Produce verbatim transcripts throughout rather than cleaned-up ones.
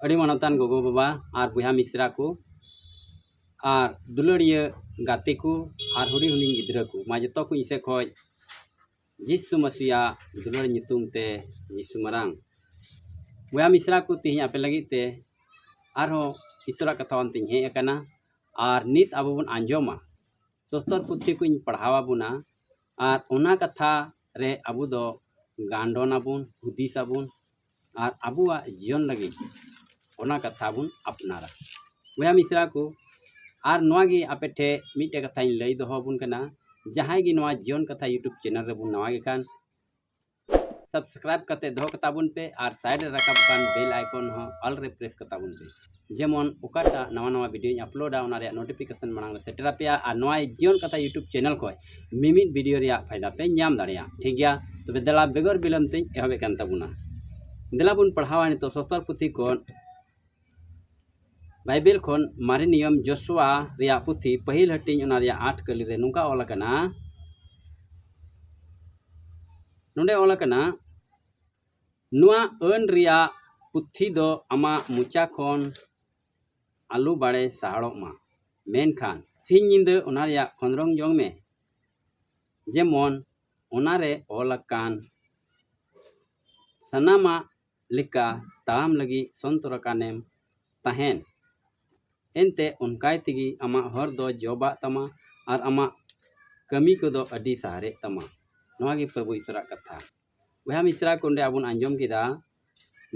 ᱟᱹᱰᱤ ᱢᱟᱱᱚᱛᱟᱱ ᱜᱚᱜᱚ ᱵᱟᱵᱟ ᱟᱨ ᱵᱚᱭᱦᱟ ᱢᱤᱥᱨᱟ ᱠᱚ ᱟᱨ ᱫᱩᱞᱟᱹᱲᱤᱭᱟᱹ ᱜᱟᱛᱮ ᱠᱚ ᱟᱨ ᱦᱩᱰᱤᱧ ᱦᱩᱰᱤᱧ ᱜᱤᱫᱽᱨᱟᱹ ᱠᱚ, ᱢᱟ ᱡᱚᱛᱚ ᱠᱚ ᱤᱧ ᱥᱮᱫ ᱠᱷᱚᱱ ᱡᱤᱥᱩ ᱢᱟᱹᱥᱤᱭᱟᱜ ᱫᱩᱞᱟᱹᱲ ᱧᱩᱛᱩᱢ ᱛᱮ ᱡᱤᱥᱩ ᱢᱟᱨᱟᱝ᱾ ᱵᱚᱭᱦᱟ ᱢᱤᱥᱨᱟ ᱠᱚ, ᱛᱮᱦᱮᱧ ᱟᱯᱮ ᱞᱟᱹᱜᱤᱫ ᱛᱮ ᱟᱨᱦᱚᱸ ᱤᱥᱚᱨᱟᱜ ᱠᱟᱛᱷᱟ ᱟᱱᱛᱤᱧ ᱦᱮᱡ ᱟᱠᱟᱱᱟ᱾ ᱟᱨ ᱱᱤᱛ ᱟᱵᱚ ᱵᱚᱱ ᱟᱸᱡᱚᱢᱟ, ᱥᱚᱥᱛᱚᱨ ᱯᱩᱛᱷᱤ ᱠᱚᱧ ᱯᱟᱲᱦᱟᱣ ᱟᱵᱚᱱᱟ ᱟᱨ ᱚᱱᱟ ᱠᱟᱛᱷᱟ ᱨᱮ ᱟᱵᱚ ᱫᱚ ᱜᱟᱱᱰᱚᱱ ᱟᱵᱚᱱ, ᱦᱩᱫᱤᱥ ᱟᱵᱚᱱ ᱟᱨ ᱟᱵᱚᱣᱟᱜ ᱡᱤᱭᱚᱱ ᱞᱟᱹᱜᱤᱫ ᱚᱱᱟ ᱠᱟᱛᱷᱟ ᱵᱚᱱ ᱟᱯᱱᱟᱨᱟ᱾ ᱵᱚᱭᱦᱟ ᱢᱤᱥᱨᱟ ᱠᱚ, ᱟᱨ ᱱᱚᱣᱟ ᱜᱮ ᱟᱯᱮ ᱴᱷᱮᱱ ᱢᱤᱫᱴᱮᱡ ᱠᱟᱛᱷᱟᱧ ᱞᱟᱹᱭ ᱫᱚᱦᱚ ᱟᱵᱚᱱ ᱠᱟᱱᱟ, ᱡᱟᱦᱟᱸᱭ ᱜᱮ ᱱᱚᱣᱟ ᱡᱤᱭᱚᱱ ᱠᱟᱛᱷᱟ YouTube channel ᱨᱮᱵᱚᱱ ᱱᱟᱣᱟ ᱜᱮ ᱠᱷᱟᱱ, subscribe ᱠᱟᱛᱮ ᱫᱚᱦᱚ ᱠᱟᱛᱟ ᱵᱚᱱ ᱯᱮ ᱟᱨ side ᱨᱮ ᱨᱟᱠᱟᱵ ᱟᱠᱟᱱ bell icon ᱦᱚᱸ all ᱨᱮ press ᱠᱟᱛᱟ ᱵᱚᱱ ᱯᱮ, ᱡᱮᱢᱚᱱ ᱚᱠᱟᱴᱟᱜ ᱱᱟᱣᱟ ᱱᱟᱣᱟ videoᱧ uploadᱟ ᱚᱱᱟ ᱨᱮᱭᱟᱜ notification ᱢᱟᱲᱟᱝ ᱨᱮ ᱥᱮᱴᱮᱨ ᱟᱯᱮᱭᱟ ᱟᱨ ᱱᱚᱣᱟ ᱡᱤᱭᱚᱱ ᱠᱟᱛᱷᱟ YouTube channel ᱠᱷᱚᱱ ᱢᱤᱢᱤᱫ video ᱨᱮᱭᱟᱜ ᱯᱷᱟᱭᱫᱟ ᱯᱮ ᱧᱟᱢ ᱫᱟᱲᱮᱭᱟᱜᱼᱟ᱾ ᱴᱷᱤᱠ ᱜᱮᱭᱟ, ᱛᱚᱵᱮ ᱫᱮᱞᱟ ᱵᱮᱜᱚᱨ ᱵᱤᱞᱚᱢ ᱛᱮᱧ ᱮᱦᱚᱵᱮᱫ ᱠᱟᱱ ᱛᱟᱵᱚᱱᱟ᱾ ᱫᱮᱞᱟ ᱵᱚᱱ ᱯᱟᱲᱦᱟᱣᱟ ᱱᱤᱛᱚᱜ ᱥᱚᱥᱛᱚᱨ ᱯᱩᱛᱷᱤ ᱠᱷᱚᱱ, ᱵᱟᱭᱵᱮᱞ ᱠᱷᱚᱱ ᱢᱟᱨᱮ ᱱᱤᱭᱚᱢ ᱡᱚᱥᱩᱣᱟ ᱨᱮᱭᱟᱜ ᱯᱩᱛᱷᱤ ᱯᱟᱹᱦᱤᱞ ᱦᱟᱹᱴᱤᱧ, ᱚᱱᱟ ᱨᱮᱭᱟᱜ ᱟᱴ ᱠᱟᱹᱞᱤ ᱨᱮ ᱱᱚᱝᱠᱟ ᱚᱞ ᱟᱠᱟᱱᱟ, ᱱᱚᱰᱮ ᱚᱞ ᱟᱠᱟᱱᱟ, ᱱᱚᱣᱟ ᱟᱹᱱ ᱨᱮᱭᱟᱜ ᱯᱩᱛᱷᱤ ᱫᱚ ᱟᱢᱟᱜ ᱢᱚᱪᱟ ᱠᱷᱚᱱ ᱟᱞᱚ ᱵᱟᱲᱮ ᱥᱟᱦᱟᱲᱚᱜ ᱢᱟ, ᱢᱮᱱᱠᱷᱟᱱ ᱥᱤᱧ ᱧᱤᱫᱟᱹ ᱚᱱᱟ ᱨᱮᱭᱟᱜ ᱠᱷᱚᱸᱫᱽᱨᱚᱝ ᱡᱚᱝ ᱢᱮ, ᱡᱮᱢᱚᱱ ᱚᱱᱟᱨᱮ ᱚᱞ ᱟᱠᱟᱱ ᱥᱟᱱᱟᱢᱟᱜ ᱞᱮᱠᱟ ᱛᱟᱲᱟᱢ ᱞᱟᱹᱜᱤᱫ ᱥᱚᱱᱛᱚᱨ ᱟᱠᱟᱱᱮᱢ ᱛᱟᱦᱮᱱ᱾ ᱮᱱᱛᱮ ᱚᱱᱠᱟᱭ ᱛᱮᱜᱮ ᱟᱢᱟᱜ ᱦᱚᱨ ᱫᱚ ᱡᱚᱵᱟᱜ ᱛᱟᱢᱟ ᱟᱨ ᱟᱢᱟᱜ ᱠᱟᱹᱢᱤ ᱠᱚᱫᱚ ᱟᱹᱰᱤ ᱥᱟᱦᱟᱨᱮᱜ ᱛᱟᱢᱟ᱾ ᱱᱚᱣᱟ ᱜᱮ ᱯᱨᱚᱵᱷᱩ ᱤᱥᱚᱨᱟᱜ ᱠᱟᱛᱷᱟ᱾ ᱵᱚᱭᱦᱟ ᱢᱤᱥᱨᱟ ᱠᱚ, ᱚᱸᱰᱮ ᱟᱵᱚᱱ ᱟᱸᱡᱚᱢ ᱠᱮᱫᱟ,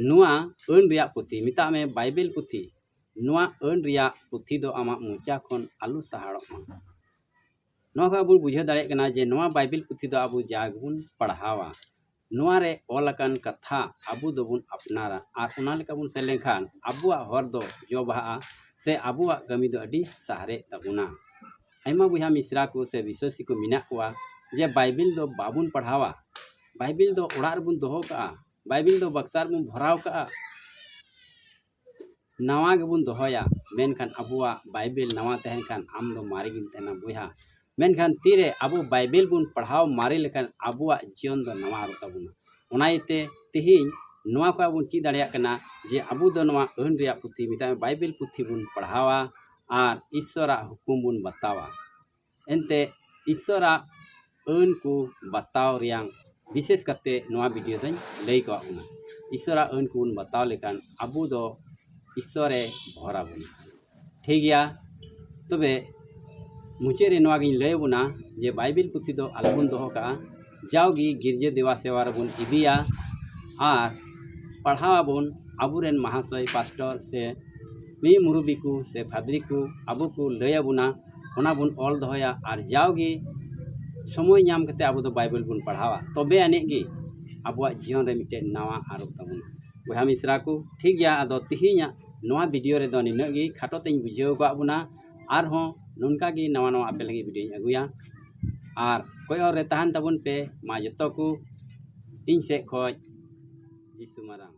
ᱱᱚᱣᱟ ᱟᱹᱱ ᱨᱮᱭᱟᱜ ᱯᱩᱛᱷᱤ, ᱢᱮᱛᱟᱜ ᱢᱮ ᱵᱟᱭᱵᱮᱞ ᱯᱩᱛᱷᱤ, ᱱᱚᱣᱟ ᱟᱹᱱ ᱨᱮᱭᱟᱜ ᱯᱩᱛᱷᱤ ᱫᱚ ᱟᱢᱟᱜ ᱢᱚᱪᱟ ᱠᱷᱚᱱ ᱟᱞᱚ ᱥᱟᱦᱟᱲᱚᱜ ᱢᱟ᱾ ᱱᱚᱣᱟ ᱠᱷᱚᱱ ᱟᱵᱚ ᱵᱩᱡᱷᱟᱹᱣ ᱫᱟᱲᱮᱭᱟᱜ ᱠᱟᱱᱟ ᱡᱮ ᱱᱚᱣᱟ ᱵᱟᱭᱵᱮᱞ ᱯᱩᱛᱷᱤ ᱫᱚ ᱟᱵᱚ ᱡᱟ ᱜᱮᱵᱚᱱ ᱯᱟᱲᱦᱟᱣᱟ, ᱱᱚᱣᱟ ᱨᱮ ᱚᱞ ᱟᱠᱟᱱ ᱠᱟᱛᱷᱟ ᱟᱵᱚ ᱫᱚᱵᱚᱱ ᱟᱯᱱᱟᱨᱟ ᱟᱨ ᱚᱱᱟ ᱞᱮᱠᱟ ᱵᱚᱱ ᱥᱮᱱ ᱞᱮᱱᱠᱷᱟᱱ ᱟᱵᱚᱣᱟᱜ ᱦᱚᱨ ᱫᱚ ᱡᱚ ᱵᱟᱦᱟᱜᱼᱟ ᱥᱮ ᱟᱵᱚᱣᱟᱜ ᱠᱟᱹᱢᱤ ᱫᱚ ᱟᱹᱰᱤ ᱥᱟᱦᱟᱨᱮᱜ ᱛᱟᱵᱚᱱᱟ᱾ ᱟᱭᱢᱟ ᱵᱚᱭᱦᱟ ᱢᱤᱥᱨᱟ ᱠᱚ ᱥᱮ ᱵᱤᱥᱣᱟᱥᱤ ᱠᱚ ᱢᱮᱱᱟᱜ ᱠᱚᱣᱟ ᱡᱮ ᱵᱟᱭᱵᱮᱞ ᱫᱚ ᱵᱟᱵᱚᱱ ᱯᱟᱲᱦᱟᱣᱟ, ᱵᱟᱭᱵᱮᱞ ᱫᱚ ᱚᱲᱟᱜ ᱨᱮᱵᱚᱱ ᱫᱚᱦᱚ ᱠᱟᱜᱼᱟ, ᱵᱟᱭᱵᱮᱞ ᱫᱚ ᱵᱟᱠᱥᱟ ᱨᱮᱵᱚᱱ ᱵᱷᱚᱨᱟᱣ ᱠᱟᱜᱼᱟ, ᱱᱟᱣᱟ ᱜᱮᱵᱚᱱ ᱫᱚᱦᱚᱭᱟ, ᱢᱮᱱᱠᱷᱟᱱ ᱟᱵᱚᱣᱟᱜ ᱵᱟᱭᱵᱮᱞ ᱱᱟᱣᱟ ᱛᱟᱦᱮᱱ ᱠᱷᱟᱱ ᱟᱢ ᱫᱚ ᱢᱟᱨᱮ ᱜᱮᱢ ᱛᱟᱦᱮᱱᱟ ᱵᱚᱭᱦᱟ᱾ ᱢᱮᱱᱠᱷᱟᱱ ᱛᱤᱨᱮ ᱟᱵᱚ ᱵᱟᱭᱵᱮᱞ ᱵᱚᱱ ᱯᱟᱲᱦᱟᱣ ᱢᱟᱨᱮ ᱞᱮᱠᱷᱟᱱ ᱟᱵᱚᱣᱟᱜ ᱡᱤᱭᱚᱱ ᱫᱚ ᱱᱟᱣᱟ ᱦᱟᱨᱚᱜ ᱛᱟᱵᱚᱱᱟ᱾ ᱚᱱᱟ ᱤᱭᱟᱹᱛᱮ ᱛᱮᱦᱮᱧ ᱱᱚᱣᱟ ᱠᱷᱚᱱ ᱵᱚᱱ ᱪᱮᱫ ᱫᱟᱲᱮᱭᱟᱜ ᱠᱟᱱᱟ ᱡᱮ ᱟᱵᱚ ᱫᱚ ᱱᱚᱣᱟ ᱟᱹᱱ ᱨᱮᱭᱟᱜ ᱯᱩᱛᱷᱤ, ᱢᱮᱛᱟᱜ ᱢᱮ ᱵᱟᱭᱵᱮᱞ ᱯᱩᱛᱷᱤ ᱵᱚᱱ ᱯᱟᱲᱦᱟᱣᱟ ᱟᱨ ᱤᱥᱥᱚᱨᱟᱜ ᱦᱩᱠᱩᱢ ᱵᱚᱱ ᱵᱟᱛᱟᱣᱟ᱾ ᱮᱱᱛᱮ ᱤᱥᱥᱚᱨᱟᱜ ᱟᱹᱱ ᱠᱚ ᱵᱟᱛᱟᱣ ᱨᱮᱭᱟᱝ ᱵᱤᱥᱮᱥ ᱠᱟᱛᱮ ᱱᱚᱣᱟ ᱵᱷᱤᱰᱤᱭᱳ ᱫᱚᱧ ᱞᱟᱹᱭ ᱠᱟᱜ ᱵᱚᱱᱟ᱾ ᱤᱥᱥᱚᱨᱟᱜ ᱟᱹᱱ ᱠᱚᱵᱚᱱ ᱵᱟᱛᱟᱣ ᱞᱮᱠᱷᱟᱱ ᱟᱵᱚ ᱫᱚ ᱤᱥᱥᱚᱨᱮ ᱵᱷᱚᱨ ᱟᱵᱚᱱᱟ᱾ ᱴᱷᱤᱠ ᱜᱮᱭᱟ, ᱛᱚᱵᱮ ᱢᱩᱪᱟᱹᱫ ᱨᱮ ᱱᱚᱣᱟ ᱜᱤᱧ ᱞᱟᱹᱭ ᱟᱵᱚᱱᱟ ᱡᱮ ᱵᱟᱭᱵᱮᱞ ᱯᱩᱛᱷᱤ ᱫᱚ ᱟᱞᱚᱵᱚᱱ ᱫᱚᱦᱚ ᱠᱟᱜᱼᱟ, ᱡᱟᱣᱜᱮ ᱜᱤᱨᱡᱟᱹ ᱫᱮᱵᱟ ᱥᱮᱵᱟ ᱨᱮᱵᱚᱱ ᱤᱫᱤᱭᱟ ᱟᱨ ᱯᱟᱲᱦᱟᱣ ᱟᱵᱚᱱ᱾ ᱟᱵᱚᱨᱮᱱ ᱢᱟᱦᱟᱥᱚᱭ ᱯᱟᱥᱴᱚᱨ ᱥᱮ ᱢᱤᱫ ᱢᱩᱨᱩᱵᱤ ᱠᱚ ᱥᱮ ᱯᱷᱟᱫᱽᱨᱤ ᱠᱚ ᱟᱵᱚ ᱠᱚ ᱞᱟᱹᱭ ᱟᱵᱚᱱᱟ, ᱚᱱᱟ ᱵᱚᱱ ᱚᱞ ᱫᱚᱦᱚᱭᱟ ᱟᱨ ᱡᱟᱣᱜᱮ ᱥᱚᱢᱚᱭ ᱧᱟᱢ ᱠᱟᱛᱮ ᱟᱵᱚ ᱫᱚ ᱵᱟᱭᱵᱮᱞ ᱵᱚᱱ ᱯᱟᱲᱦᱟᱣᱟ, ᱛᱚᱵᱮ ᱟᱹᱱᱤᱡ ᱜᱮ ᱟᱵᱚᱣᱟᱜ ᱡᱤᱭᱚᱱ ᱨᱮ ᱢᱤᱫᱴᱮᱱ ᱱᱟᱣᱟ ᱟᱨᱚᱜ ᱛᱟᱵᱚᱱᱟ᱾ ᱵᱚᱭᱦᱟ ᱢᱤᱥᱨᱟ ᱠᱚ, ᱴᱷᱤᱠ ᱜᱮᱭᱟ, ᱟᱫᱚ ᱛᱤᱦᱤᱧᱟᱜ ᱱᱚᱣᱟ ᱵᱷᱤᱰᱤᱭᱳ ᱨᱮᱫᱚ ᱱᱤᱱᱟᱹᱜ ᱜᱮ, ᱠᱷᱟᱴᱚ ᱛᱮᱧ ᱵᱩᱡᱷᱟᱹᱣ ᱟᱠᱟᱫ ᱵᱚᱱᱟ᱾ ᱟᱨᱦᱚᱸ ᱱᱚᱝᱠᱟ ᱜᱮ ᱱᱟᱣᱟ ᱱᱟᱣᱟ ᱟᱯᱮ ᱞᱟᱹᱜᱤᱫ ᱵᱷᱤᱰᱤᱭᱳᱧ ᱟᱹᱜᱩᱭᱟ, ᱟᱨ ᱠᱚᱭᱚᱜ ᱨᱮ ᱛᱟᱦᱮᱱ ᱛᱟᱵᱚᱱ ᱯᱮ᱾ ᱢᱟ ᱡᱚᱛᱚ ᱠᱚ ᱤᱧ ᱥᱮᱫ ᱠᱷᱚᱱ ᱡᱤᱥᱩ ᱢᱟᱨᱟᱝ᱾